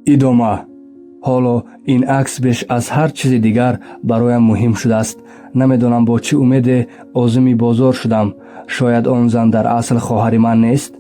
Идома. Ҳоло ин акс беш аз ҳар чизи дигар бароям муҳим шудааст. Намедонам, бо чӣ умеде озими бозор шудам. Шояд он зан дар асл хоҳари ман нест.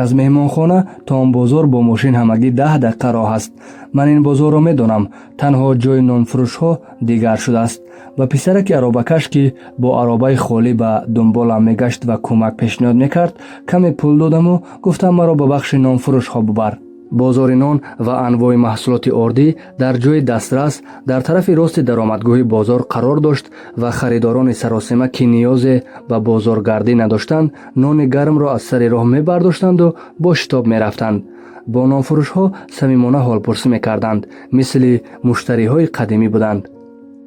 Аз меҳмонхона то он бозор бо мошин ҳамагӣ 10 дақиқа роҳ аст. Ман ин бозорро медонам, танҳо ҷойи нонфурӯшҳо дигар шудааст. Ба писараки аробакаш, ки бо аробаи холӣ ба дунболам мегашт ва кӯмак пешниҳод мекард, каме пул додаму гуфтам: «Маро ба бахши нонфурӯшҳо бубар». Бозори нон ва анвои маҳсулоти ордӣ дар ҷои дастрас, дар тарафи рости даромадгоҳи бозор қарор дошт ва харидорони саросема, ки ниёзе ба бозоргардӣ надоштанд, нони гармро аз сари роҳ мебардоштанду бо шитоб мерафтанд. Бо нонфурӯшҳо самимона ҳолпурсӣ мекарданд, мисли муштариҳои қадимӣ буданд.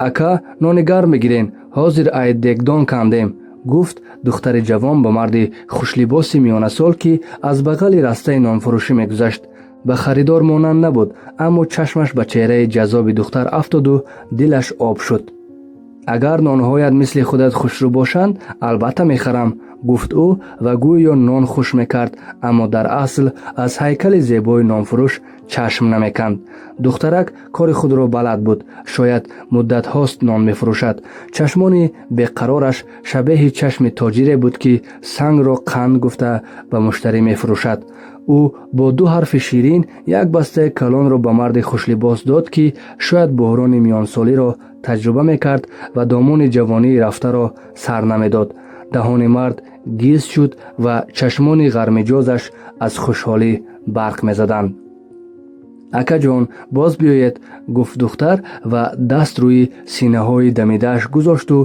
«Ака, нони гарм бигирен, ҳозир ай дегдон кандем», гуфт духтари ҷавон ба марди хушлибоси миёнасол, ки аз бағали растаи нонфурӯшӣ мегузашт. Ба харидор монанд набуд, аммо чашмаш ба чеҳраи ҷаззоби духтар афтоду дилаш об шуд. «Агар нонҳоят мисли худат хушрӯ бошанд, албатта мехарам», гуфт ӯ ва гӯё нон хуш мекард, аммо дар асл аз ҳайкали зебои нонфурӯш чашм намеканд. Духтарак кори худро балад буд, шояд муддатҳост нон мефурӯшад. Чашмони беқарораш шабеҳи чашми тоҷире буд, ки сангро қанд гуфта ба муштарӣ мефурӯшад. Ӯ бо ду ҳарфи ширин як бастаи калонро ба марди хушлибос дод, ки шояд буҳрони миёнсолиро таҷриба мекард ва домони ҷавонии рафтаро сар намедод. Даҳони мард гиз шуд ва чашмони ғармиҷозаш аз хушҳолӣ барқ мезаданд. «Акаҷон, боз биёед», гуфт духтар ва даст рӯи синаҳои дамидааш гузошту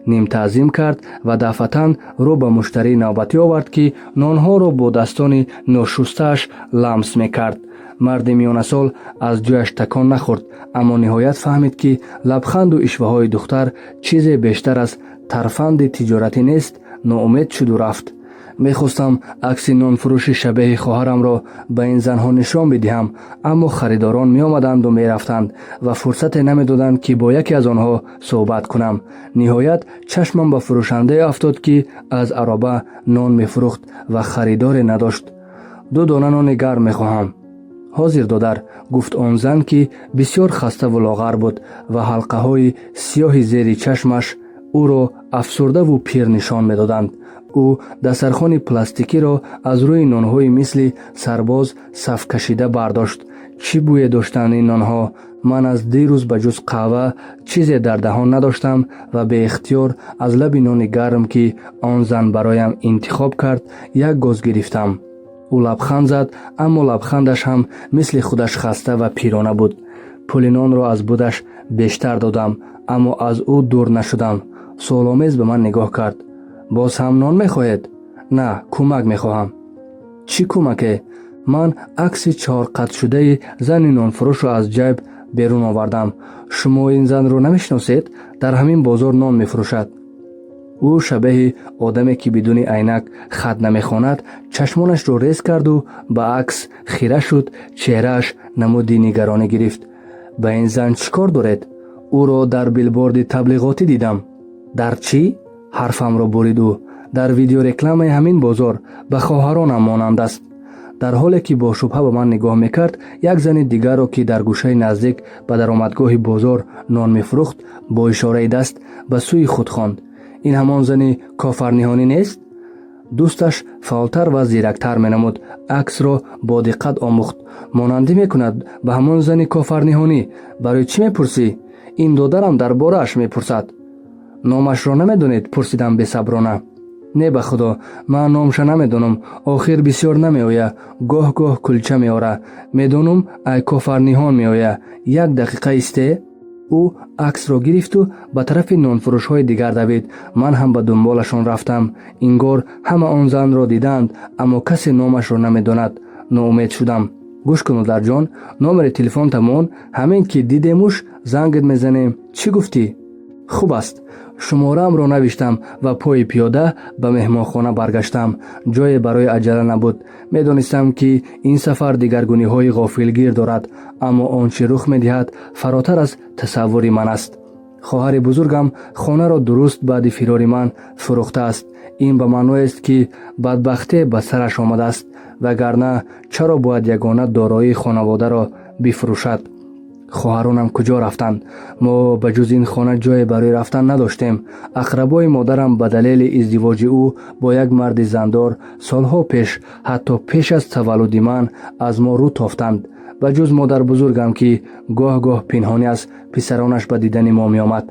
нимтаъзим кард ва дафъатан рӯ ба муштарии навбатӣ овард, ки нонҳоро бо дастони ношустааш ламс мекард. Марди миёнасол аз ҷояш такон нахӯрд, аммо ниҳоят фаҳмид, ки лабханду ишваҳои духтар чизе бештар аз тарфанди тиҷоратӣ нест. Ноумед шуду рафт. Мехостам акси нонфурӯши шабеҳи хоҳарамро ба ин занҳо нишон бидиҳам, аммо харидорон меомаданду мерафтанд ва фурсате намедоданд, ки бо яке аз онҳо суҳбат кунам. Ниҳоят чашмам ба фурӯшандае афтод, ки аз ароба нон мефурӯхт ва харидоре надошт. «Ду дона нони гарм мехоҳам». «Ҳозир, додар», гуфт он зан, ки бисёр хаставу лоғар буд ва ҳалқаҳои сиёҳи зери чашмаш ӯро афсурдаву пир нишон медоданд. Ӯ дастархони пластикиро аз рӯи нонҳои мисли сарбоз сафкашида бардошт. Чӣ бӯе доштанд ин нонҳо! Ман аз дирӯз ба ҷуз қаҳва чизе дар даҳон надоштам ва беихтиёр аз лаби нони гарм, ки он зан бароям интихоб кард, як гоз гирифтам. Ӯ лабханд зад, аммо лабхандаш ҳам мисли худаш хаста ва пирона буд. Пули нонро аз будаш бештар додам, аммо аз ӯ дур нашудам. Суоломез ба ман нигоҳ кард. «Боз ҳам нон мехоҳед?» «На, кӯмак мехоҳам». «Чӣ кӯмаке?» Ман акси чорқатшудаи зани нонфурӯшро аз ҷайб берун овардам. «Шумо ин занро намешиносед? Дар ҳамин бозор нон мефурӯшад». Ӯ шабеҳи одаме, ки бидуни айнак хат намехонад, чашмонашро рез карду ба акс хира шуд. Чеҳрааш намуди нигаронӣ гирифт. «Ба ин зан чӣ кор доред?» «Ӯро дар билборди таблиғотӣ дидам». «Дар чӣ?» ҳарфамро бурид ӯ. «Дар видеорекламаи ҳамин бозор. Ба хоҳаронам монанд аст». Дар ҳоле ки бо шубҳа ба ман нигоҳ мекард, як зани дигарро, ки дар гӯшаи наздик ба даромадгоҳи бозор нон мефурӯхт, бо ишораи даст ба сӯи худ хонд. «Ин ҳамон зани кофарниҳонӣ нест?» Дӯсташ фаъолтар ва зирактар менамуд. Аксро бо диққат омӯхт. «Монандӣ мекунад ба ҳамон зани кофарниҳонӣ. Барои чӣ мепурсӣ?» «Ин додарам дар борааш мепурсад». «Номашро намедонед?» пурсидам бесаброна. «Не, ба худо, ман номша намедонам. Охир бисёр намеоя, гоҳ-гоҳ кулча меора. Медонум, ай кофарниҳон меоя. Як дақиқа исте». Ӯ аксро гирифту ба тарафи нонфурӯшҳои дигар давид. Ман ҳам ба дунболашон рафтам. Ингор ҳама он занро дидаанд, аммо касе номашро намедонад. Ноумед шудам. «Гӯш кун, одарҷон, номери телефонтамон, ҳамин ки дидемуш, зангат мезанем. Чӣ гуфтӣ?» «Хуб аст». Шумораамро навиштам ва пои пиёда ба меҳмонхона баргаштам. Ҷое барои аҷала набуд. Медонистам, ки ин сафар дигаргуниҳои ғофилгир дорад, аммо он чӣ рух медиҳад, фаротар аз тасаввури ман аст. Хоҳари бузургам хонаро дуруст баъди фирори ман фурӯхтааст. Ин ба маъноест, ки бадбахтие ба сараш омадааст, вагарна чаро бояд ягона дороии хонаводаро Бифурӯшад. Хоҳаронам куҷо рафтанд? Мо ба ҷуз ин хона ҷое барои рафтан надоштем. Ақрабои модарам ба далели издивоҷи ӯ бо як марди зандор солҳо пеш, ҳатто пеш аз таваллуди ман, аз мо рӯ тофтанд, ба ҷуз модарбузургам, ки гоҳ-гоҳ пинҳонӣ аз писаронаш ба дидани мо меомад.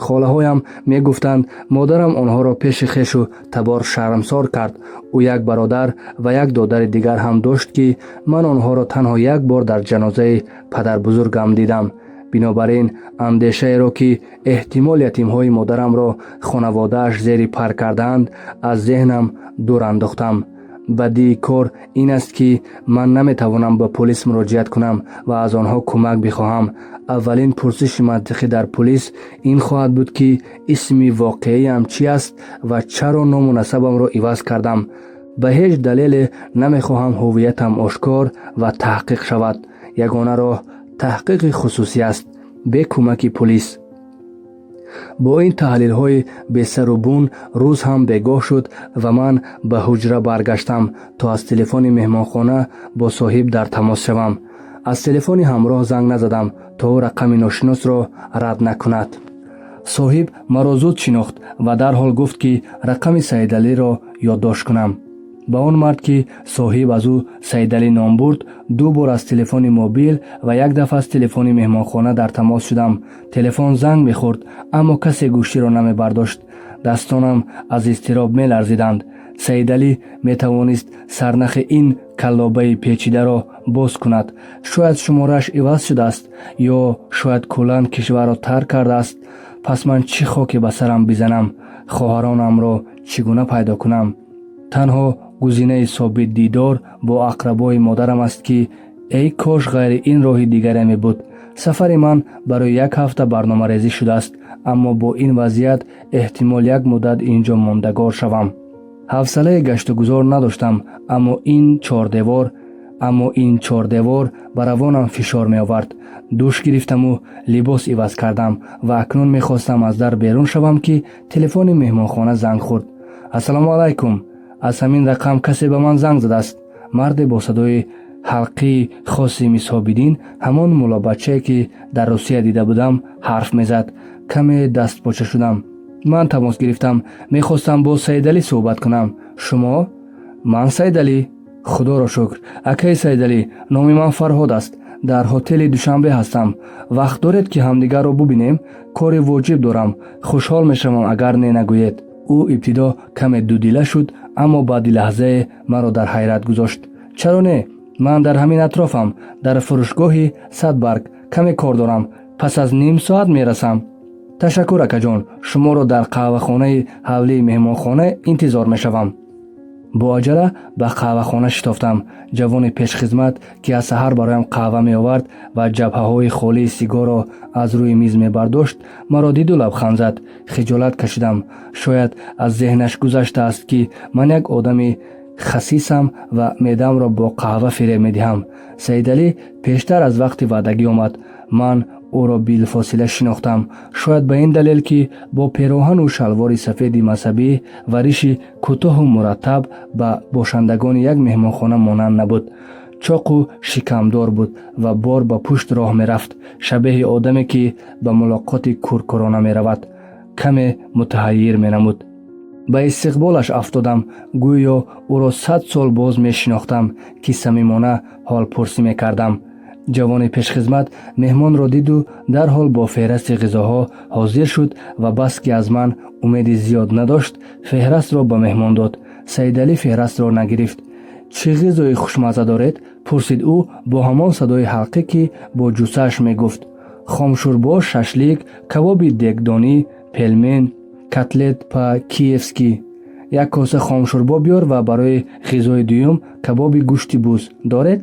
Холаҳоям мегуфтанд, модарам онҳоро пеши хешу табор шармсор кард. Ӯ як бародар ва як додари дигар ҳам дошт, ки ман онҳоро танҳо як бор дар ҷанозаи падарбузургам дидам. Бинобар ин андешаеро, ки эҳтимол ятимҳои модарамро хонаводааш зери пар кардаанд, аз зеҳнам дур андохтам. Бадии кор ин аст, ки ман наметавонам ба полис муроҷиат кунам ва аз онҳо кӯмак бихоҳам. Аввалин пурсиши мантиқӣ дар полис ин хоҳад буд, ки исми воқеиам чӣ аст ва чаро ному насабамро иваз кардам. Ба ҳеҷ далеле намехоҳам ҳуввиятам ошкор ва таҳқиқ шавад. Ягона роҳ таҳқиқи хусусӣ аст, бе кӯмаки полис. Бо ин таҳлилҳои бесару бун рӯз ҳам бегоҳ шуд ва ман ба ҳуҷра баргаштам, то аз телефони меҳмонхона бо соҳиб дар тамос шавам. Аз телефони ҳамроҳ занг назадам, то ӯ рақами ношиносро рад накунад. Соҳиб маро зуд шинохт ва дарҳол гуфт, ки рақами Саидалиро ёддошт кунам. Ба он мард, ки соҳиб аз ӯ Саидалӣ ном бурд, ду бор аз телефони мобил ва як дафъа аз телефони меҳмонхона дар тамос шудам. Телефон занг мехӯрд, аммо касе гӯширо намебардошт. Дастонам аз изтироб меларзиданд. Саидалӣ метавонист сарнахи ин каллобаи печидаро боз кунад. Шояд шуморааш иваз шудааст ё шояд куллан кишварро тарк кардааст. Пас ман чӣ хоке ба сарам бизанам? Хоҳаронамро чӣ гуна пайдо кунам? Танҳо гузинаи собит дидор бо ақрабои модарам аст, ки эй кош ғайри ин роҳи дигаре мебуд. Сафари ман барои як ҳафта барномарезӣ шудааст, аммо бо ин вазъият эҳтимол як муддат ин ҷо мондагор шавам. Ҳавсалаи гаштугузор надоштам, аммо ин чордевор ба равонам фишор меовард. Душ гирифтаму либос иваз кардам ва акнун мехостам аз дар берун шавам, ки телефони меҳмонхона занг хӯрд. «Ассалому алайкум, аз ҳамин рақам касе ба ман занг задааст». Марде бо садои ҳалқии хоси Мисҳобиддин, ҳамон муллобачае, ки дар Русия дида будам, ҳарф мезад. Каме дастпоча шудам. «Ман тамос гирифтам, мехостам бо Саидалӣ суҳбат кунам. Шумо?» «Ман Саидалӣ». «Худоро шукр, акаи Саидалӣ. Номи ман Фарҳод аст, дар ҳотели Душанбе ҳастам. Вақт доред, ки ҳамдигарро бубинем? Кори воҷиб дорам. Хушҳол мешавам, агар не нагӯед». Ӯ ибтидо каме дудила шуд, аммо баъди лаҳзае маро дар ҳайрат гузошт: «Чаро не? Ман дар ҳамин атрофам, дар фурӯшгоҳи Садбарг каме кор дорам. Пас аз ним соат мерасам». «Ташаккур, акаҷон. Шуморо дар қаҳвахонаи ҳавлии меҳмонхона интизор мешавам». Бо аҷала ба қаҳвахона шитофтам. Ҷавони пешхизмат, ки аз саҳар бароям қаҳва меовард ва ҷабҳаҳои холии сигорро аз рӯи миз мебардошт, маро диду лабханд зад. Хиҷолат кашидам. Шояд аз зеҳнаш гузаштааст, ки ман як одами хасисам ва меъдамро бо қаҳва фиреб медиҳам. Саидалӣ пештар аз вақти ваъдагӣ омад. Ман ӯро билфосила шинохтам, шояд ба ин далел, ки бо пероҳану шалвори сафеди мазҳабӣ ва риши кӯтоҳу мураттаб ба бошандагони як меҳмонхона монанд набуд. Чоқу шикамдор буд ва бор ба пушт роҳ мерафт, шабеҳи одаме, ки ба мулоқоти куркурона меравад. Каме мутаҳаййир менамуд. Ба истиқболаш афтодам, гӯё ӯро 100 сол боз мешинохтам, ки самимона ҳолпурсӣ мекардам. Ҷавони пешхизмат меҳмонро диду дарҳол бо феҳрасти ғизоҳо ҳозир шуд ва баски аз ман умеди зиёд надошт, феҳрастро ба меҳмон дод. Саидалӣ феҳрастро нагирифт. «Чӣ ғизои хушмазза доред?» — пурсид ӯ бо ҳамон садои ҳалқӣ, ки бо ҷуссааш мегуфт. «Хомшӯрбо, шашлик, кабоби дегдонӣ, пельмен, котлет по-киевски. Як коса хомшӯрбо биёр ва барои ғизои дуюм кабоби гӯшти буз доред?»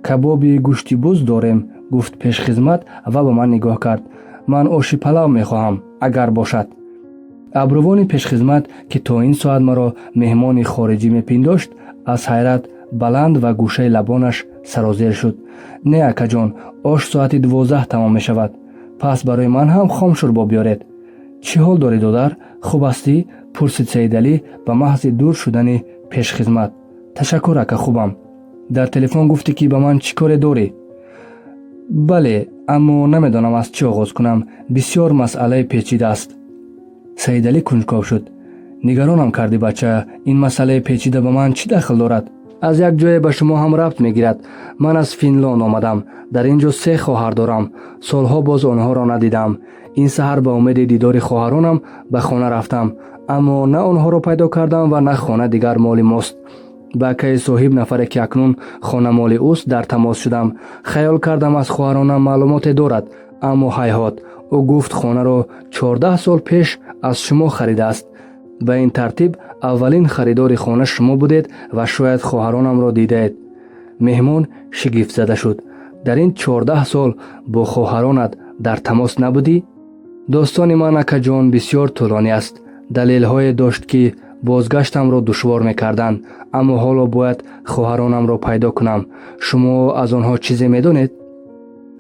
«Кабоби гӯшти буз дорем», — гуфт пешхизмат ва ба ман нигоҳ кард. «Ман оши палав мехоҳам, агар бошад». Абрувони пешхизмат, ки то ин соат маро меҳмони хориҷӣ мепиндошт, аз ҳайрат баланд ва гӯшаи лабонаш сарозер шуд. «Не, акаҷон, ош соати 12 тамом мешавад». «Пас барои ман ҳам хомшӯрбо биёред». «Чӣ ҳол дорӣ, додар, хуб ҳастӣ?» — пурсид Саидалӣ ба маҳзи дур шудани пешхизмат. «Ташаккур, ака, хубам». «Дар телефон гуфтӣ, ки ба ман чӣ коре дорӣ?» Бале, аммо намедонам, аз чӣ оғоз кунам. Бисёр масъалаи печида аст. Саидалӣ кунҷков шуд. Нигаронам кардӣ, бача. Ин масъалаи печида ба ман чӣ дахл дорад? Аз як ҷое ба шумо ҳам рабт мегирад. Ман аз Финлонд омадам. Дар ин ҷо се хоҳар дорам. Солҳо боз онҳоро надидам. Ин саҳар ба умеди дидори хоҳаронам ба хона рафтам, аммо на онҳоро пайдо кардам ва на хона дигар моли мост. Ба акаи соҳиб, нафаре ки акнун хона моли ӯст, дар тамос шудам. Хаёл кардам, аз хоҳаронам маълумоте дорад, аммо ҳайҳот, ӯ гуфт, хонаро 14 сол пеш аз шумо харидааст. Ба ин тартиб аввалин харидори хона шумо будед ва шояд хоҳаронамро дидаед. Меҳмон шигифтзада шуд. Дар ин 14 сол бо хоҳаронат дар тамос набудӣ? Достони ман, акаҷон, бисёр тӯлонӣ аст. Далелҳое дошт, ки бозгаштамро душвор мекарданд, аммо ҳоло бояд хоҳаронамро пайдо кунам. Шумо аз онҳо чизе медонед?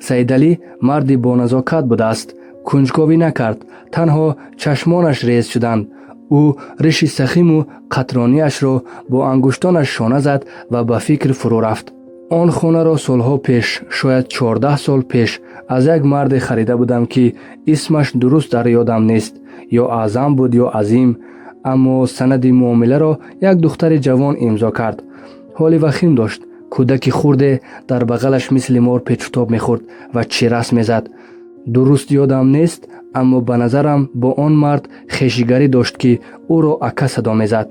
Саидалӣ марди боназокат будааст. Кунҷковӣ накард, танҳо чашмонаш рез шуданд. Ӯ риши сахиму қатрониашро бо ангуштонаш шона зад ва ба фикр фурӯ рафт. Он хонаро солҳо пеш, шояд 14 сол пеш, аз як марде харида будам, ки исмаш дуруст дар ёдам нест, ё Аъзам буд, ё Азим, аммо санади муомиларо як духтари ҷавон имзо кард. Ҳоли вахим дошт. Кӯдаки хурде дар бағалаш мисли мор печутоб мехӯрд ва чирас мезад. Дуруст ёдам нест, аммо ба назарам бо он мард хешигарӣ дошт, ки ӯро ака садо мезад.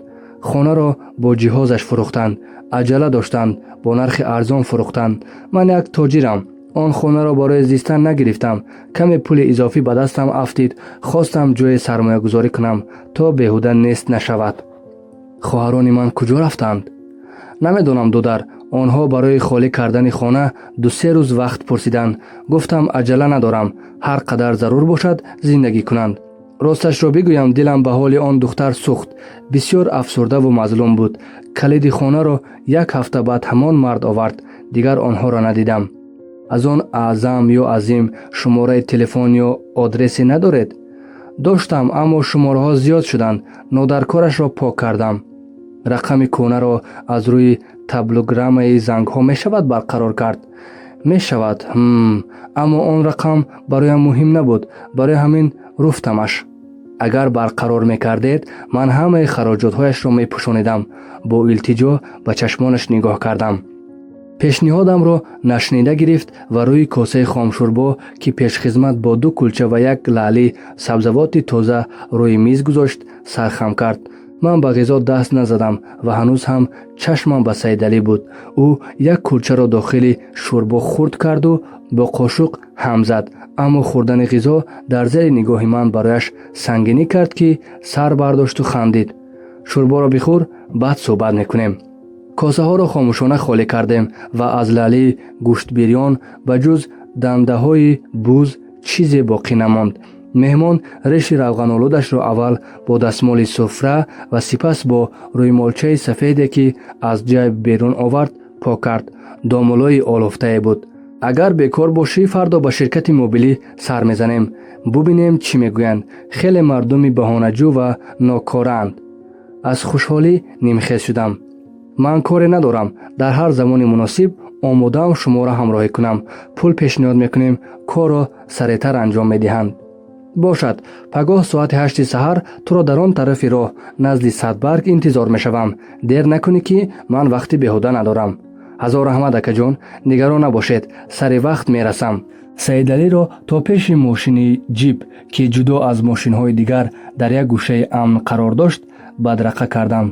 Хонаро бо ҷиҳозаш фурӯхтанд. Аҷала доштанд, бо нархи арзон фурӯхтанд. Ман як тоҷирам. Он хонаро барои зистан нагирифтам. Каме пули изофӣ ба дастам афтид, хостам ҷое сармоягузорӣ кунам, то беҳуда нест нашавад. Хоҳарони ман куҷо рафтанд? Намедонам, додар. Онҳо барои холӣ кардани хона 2-се рӯз вақт пурсиданд. Гуфтам, аҷала надорам, ҳар қадар зарур бошад, зиндагӣ кунанд. Росташро бигӯям, дилам ба ҳоли он духтар сӯхт. Бисёр афсурдаву мазлум буд. Калиди хонаро як ҳафта баъд ҳамон мард овард. Дигар онҳоро надидам. Аз он Аъзам ё Азим шумораи телефон ё одресе надоред? Доштам, аммо шумораҳо зиёд шуданд. Нодаркорашро пок кардам. Рақами кӯнаро аз рӯи таблограммаи зангҳо мешавад барқарор кард? Мешавад. Аммо он рақам бароям муҳим набуд, барои ҳамин руфтамаш. Агар барқарор мекардед, ман ҳамаи хароҷотҳояшро мепӯшонидам. Бо илтиҷо ба чашмонаш нигоҳ кардам. Пешниҳодамро нашнида гирифт ва рӯи косаи хомшӯрбо, ки пешхизмат бо ду кулча ва як лаъли сабзавоти тоза рӯи миз гузошт, сархам кард. Ман ба ғизо даст назадам ва ҳанӯз ҳам чашмам ба Саидалӣ буд. Ӯ як кулчаро дохили шӯрбо хурд карду бо қошуқ ҳам зад, аммо хӯрдани ғизо дар зери нигоҳи ман барояш сангинӣ кард, ки сар бардошту хандид. Шӯрборо бихӯр, баъд суҳбат мекунем. Косаҳоро хомӯшона холӣ кардем ва аз лаълии гӯштбирён ба ҷуз дандаҳои буз чизе боқӣ намонд. Меҳмон реши равғанолудашро аввал бо дастмоли суфра ва сипас бо рӯймолчаи сафеде, ки аз ҷайб берун овард, пок кард. Домулои олуфтае буд. Агар бекор бошӣ, фардо ба ширкати мобилӣ сар мезанем, бубинем, чӣ мегӯянд. Хеле мардуми баҳонаҷӯ ва нокораанд. Аз хушҳолӣ нимхез шудам. Ман коре надорам. Дар ҳар замони муносиб омодаам шуморо ҳамроҳӣ кунам. Пул пешниҳод мекунем, корро сареътар анҷом медиҳанд. Бошад, пагоҳ соати 8-и саҳар туро дар он тарафи роҳ, назди садбарг, интизор мешавам. Дер накунӣ, ки ман вақти беҳуда надорам. Ҳазор раҳмат, акаҷон. Нигарон набошед, сари вақт мерасам. Саидалиро то пеши мошини ҷип, ки ҷудо аз мошинҳои дигар дар як гӯшаи амн қарор дошт, бадрақа кардам.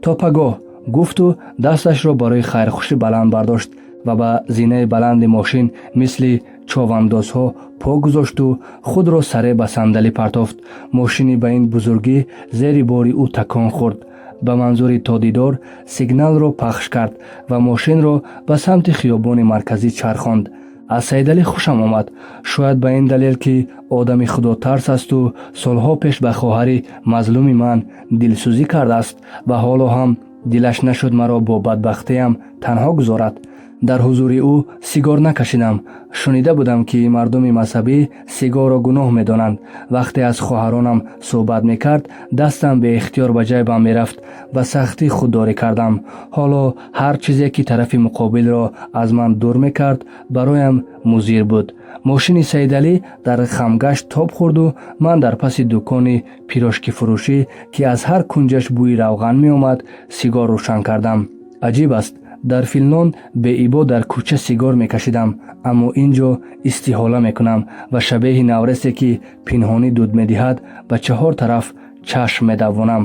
То пагоҳ, гуфту дасташро барои хайрхушӣ баланд бардошт ва ба зинаи баланди мошин мисли човандозҳо по гузошту худро сареъ ба сандалӣ партофт. Мошини ба ин бузургӣ зери бори ӯ такон хӯрд. Ба манзури то дидор сигналро пахш кард ва мошинро ба самти хиёбони марказӣ чархонд. Аз Саидалӣ хушам омад. Шояд ба ин далел, ки одами худотарс асту солҳо пеш ба хоҳари мазлуми ман дилсӯзӣ кардааст ва ҳоло ҳам дилаш нашуд маро бо бадбахтиам танҳо гузорад. Дар ҳузури ӯ сигор накашидам. Шунида будам, ки мардуми мазҳабӣ сигорро гуноҳ медонанд. Вақте аз хоҳаронам суҳбат мекард, дастам беихтиёр ба ҷайбам мерафт. Ба сахтӣ худдорӣ кардам. Ҳоло ҳар чизе, ки тарафи муқобилро аз ман дур мекард, бароям музир буд. Мошини Саидалӣ дар хамгашт тоб хӯрду ман дар паси дукони пирожкифурӯшӣ, ки аз ҳар кунҷаш бӯи равған меомад, сигор рӯшан кардам. Аҷиб аст, дар Финлонд беибо дар кӯча сигор мекашидам, аммо ин ҷо истиҳола мекунам ва шабеҳи наврасе, ки пинҳонӣ дуд медиҳад, ба чаҳор тараф чашм медавонам.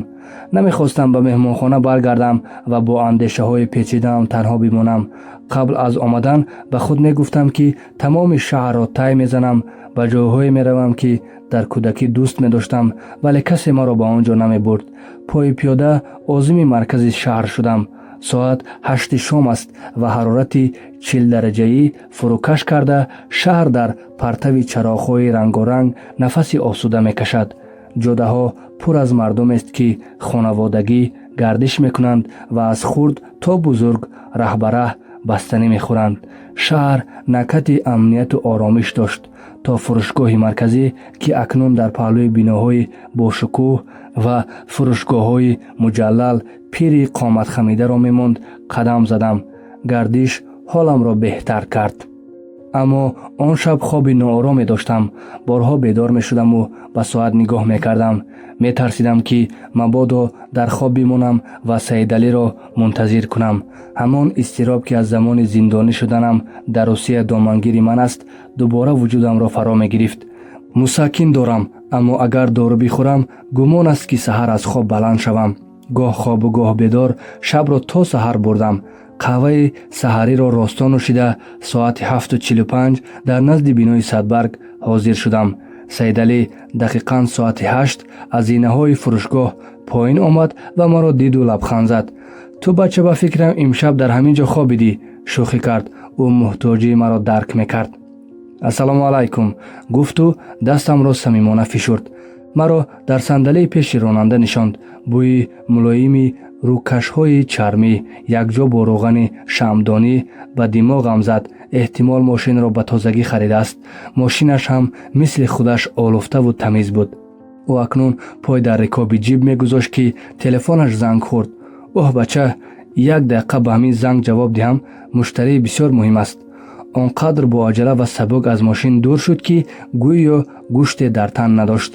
Намехостам ба меҳмонхона баргардам ва бо андешаҳои печидаам танҳо бимонам. Қабл аз омадан ба худ мегуфтам, ки тамоми шаҳрро тай мезанам, ба ҷойҳое меравам, ки дар кӯдакӣ дӯст медоштам, вале касе маро ба он ҷо намебурд. Пои пиёда озими маркази шаҳр шудам. Соат 8-и шом аст ва ҳарорати 40 дараҷаӣ фурӯкаш карда, шаҳр дар партави чароғҳои рангоранг нафаси осуда мекашад. Ҷодаҳо пур аз мардумест, ки хонаводагӣ гардиш мекунанд ва аз хурд то бузург раҳбараҳ бастанӣ мехӯранд. Шаҳр накати амнияту оромиш дошт. То фурӯшгоҳи марказӣ, ки акнун дар паҳлӯи биноҳои бошукӯҳ ва фурӯшгоҳҳои муҷаллал пири қоматхамидаро мемонд, қадам задам. Гардиш ҳоламро беҳтар кард, аммо он шаб хоби ноороме доштам. Борҳо бедор мешудаму ба соат нигоҳ мекардам. Метарсидам, ки мабодо дар хоб бимонам ва Саидалиро мунтазир кунам. Ҳамон изтироб, ки аз замони зиндонӣ шуданам дар Русия домангири ман аст, дубора вуҷудамро фаро мегирифт. Мусаккин дорам, аммо агар дору бихӯрам, гумон аст, ки саҳар аз хоб баланд шавам. Гоҳ хобу гоҳ бедор шабро то саҳар бурдам. Қаҳваи саҳариро росто нӯшида, соати 7:45 дар назди бинои Садбарг ҳозир шудам. Саидалӣ дақиқан соати 8 аз зинаҳои фурӯшгоҳ поён омад ва маро диду лабханд зад. «Ту, бача, ба фикрам, имшаб дар ҳамин ҷо хобидӣ», шӯхӣ кард. Ӯ муҳтоҷии маро дарк мекард. «Ассалому алайкум», гуфту дастамро самимона фишурд. Маро дар сандалии пеши ронанда нишонд. Бӯи мулоими рӯкашҳои чармӣ якҷо бо роғани шамъдонӣ ба димоғам зад. Эҳтимол, мошинро ба тозагӣ харидааст. Мошинаш ҳам мисли худаш олуфтаву тамиз буд. Ӯ акнун пой дар рикоби ҷип мегузошт, ки телефонаш занг хӯрд. «Оҳ, бача, як дақиқа ба ҳамин занг ҷавоб диҳам, муштарии бисёр муҳим аст». Он қадр бо аҷала ва сабук аз мошин дур шуд, ки гӯё гӯште дар тан надошт.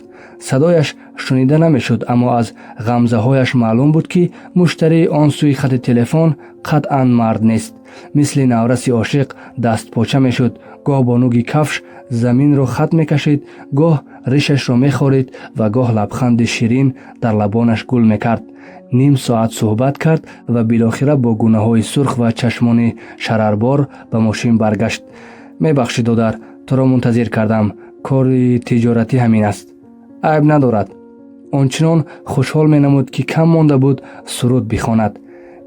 Садояш шунида намешуд, аммо аз ғамзаҳояш маълум буд, ки муштарии он сӯи хати телефон қатъан мард нест. Мисли навраси ошиқ дастпоча мешуд, гоҳ бо нуги кафш заминро хат мекашид, гоҳ ришашро мехорид ва гоҳ лабханди ширин дар лабонаш гул мекард. Ним соат суҳбат кард ва билохира бо гунаҳои сурх ва чашмони шарарбор ба мошин баргашт. «Мебахшӣ, додар, туро мунтазир кардам. Кори тиҷоратӣ ҳамин аст». «Айб надорад». Он чунон хушҳол менамуд, ки кам монда буд суруд бихонад.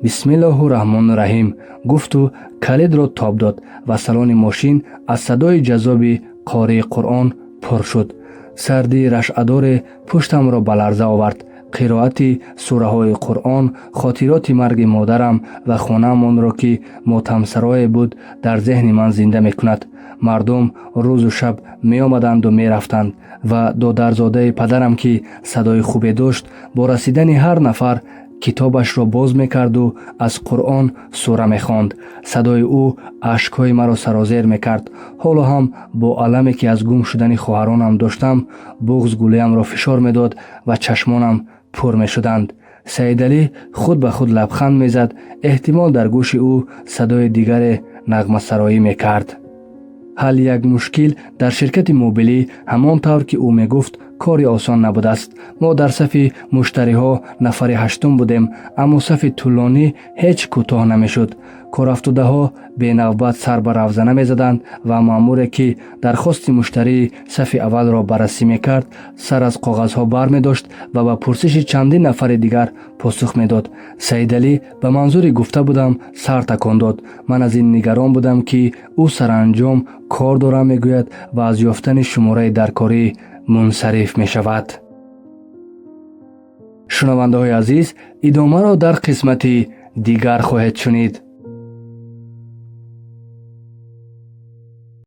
«Бисмиллоҳу раҳмону раҳим», гуфту калидро тоб дод ва салони мошин аз садои ҷаззоби қории Қуръон пур шуд. Сардии рашъадоре пуштамро ба ларза овард. Қироати сураҳои Қуръон хотироти марги модарам ва хонаамонро, ки мотамсарое буд, дар зеҳни ман зинда мекунад. Мардум рӯзу шаб меомаданду мерафтанд ва додарзодаи падарам, ки садои хубе дошт, бо расидани ҳар нафар китобашро боз мекарду аз Қуръон сура мехонд. Садои ӯ ашкҳои маро сарозер мекард. Ҳоло ҳам бо аламе, ки аз гум шудани хоҳаронам доштам, буғз гулӯямро фишор медод ва чашмонам пур мешуданд. Саидалӣ худ ба худ лабханд мезад. Эҳтимол, дар гӯши ӯ садои дигаре нағмасароӣ мекард. Ҳалли як мушкил дар ширкати мобилӣ, ҳамон тавр ки ӯ мегуфт, кори осон набудааст. Мо дар сафи муштариҳо нафари ҳаштум будем, аммо сафи тӯлонӣ ҳеҷ кӯтоҳ намешуд. Корафтодаҳо бенавбат сар ба равзана мезаданд ва маъмуре, ки дархости муштарии сафи аввалро баррасӣ мекард, сар аз коғазҳо бармедошт ва ба пурсиши чандин нафари дигар посух медод. Саидалӣ ба манзури гуфта будам сар такон дод. Ман аз ин нигарон будам, ки ӯ саранҷом кор дорам мегӯяд ва аз ёфтани шумораи даркорӣ мунсариф мешавад. Шунавандаҳои азиз, идомаро дар қисмати дигар хоҳед шунид.